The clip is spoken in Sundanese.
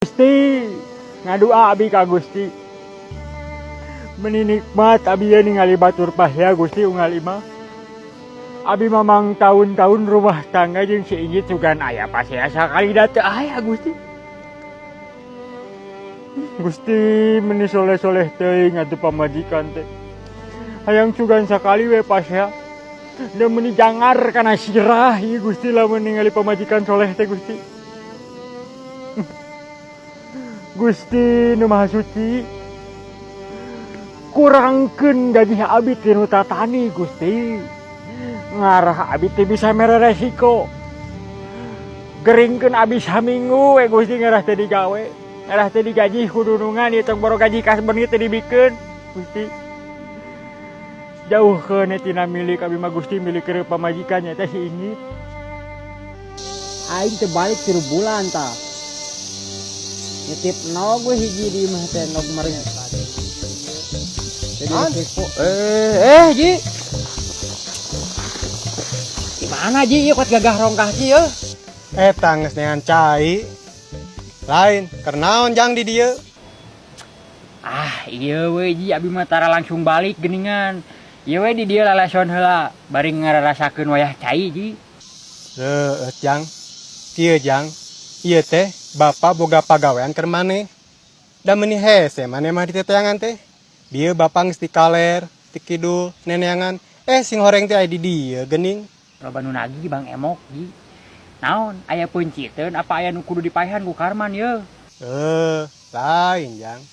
Gusti, ngadua abi ka Gusti. Meni nikmat abi ye ningali batur pasea, Gusti, unggal imah. Abi mamang tahun-tahun rumah tangga jeung si Inggit, sugan aya pasea sakali da teu aya, Gusti. Gusti, meni soleh-soleh teuing atuh pamajikan teh. Hayang sugan sakali we pasea. Da meni jangar kana sirah ieu, Gusti, lamun ningali pamajikan soleh teh, Gusti. Gusti nu Maha Suci, kurangkeun gaji abi tinu tatani, Gusti, ngarah abi teh bisa mere resiko. Geringkeun abi saminggu we, Gusti, ngarah teu digawe, ngarah teu digaji ku dunungan ieu. Tong boro gaji kasbon teu dibikeun, Gusti. Jauhkeun tina milik abi mah, Gusti, milik keur pamajikan nya teh si Inggit. Aing teh balik 3 bulan tah. Nitip nog we hiji di imah teh, nog mering. Jadi resiko. Eh eh Ji. Di mana, Ji? Ieu kuat gagah rongkah, Ji, yeuh. Eta geus neangan cai. Lain, keur naon, Jang, di dieu? Ah, iya we, Ji, abi mah tara langsung balik geningan. Ieu we di dieu lalason heula bari ngararasakeun wayah cai, Ji. Heueuh, Jang. Kieu, Jang. Ieu teh bapak boga pagawean keur maneh. Da meuni hese maneh mah diteteangan teh. Bieu bapak geus ti kaler, ti kidul, neneangan. Eh, sing horeng teh aya di dieu geuning. Loba nu nagih, Bang Emok, Ji. Naon, aya peunciteun apa aya nu kudu dipaehan ku Karman ye? Eh, lain, Jang.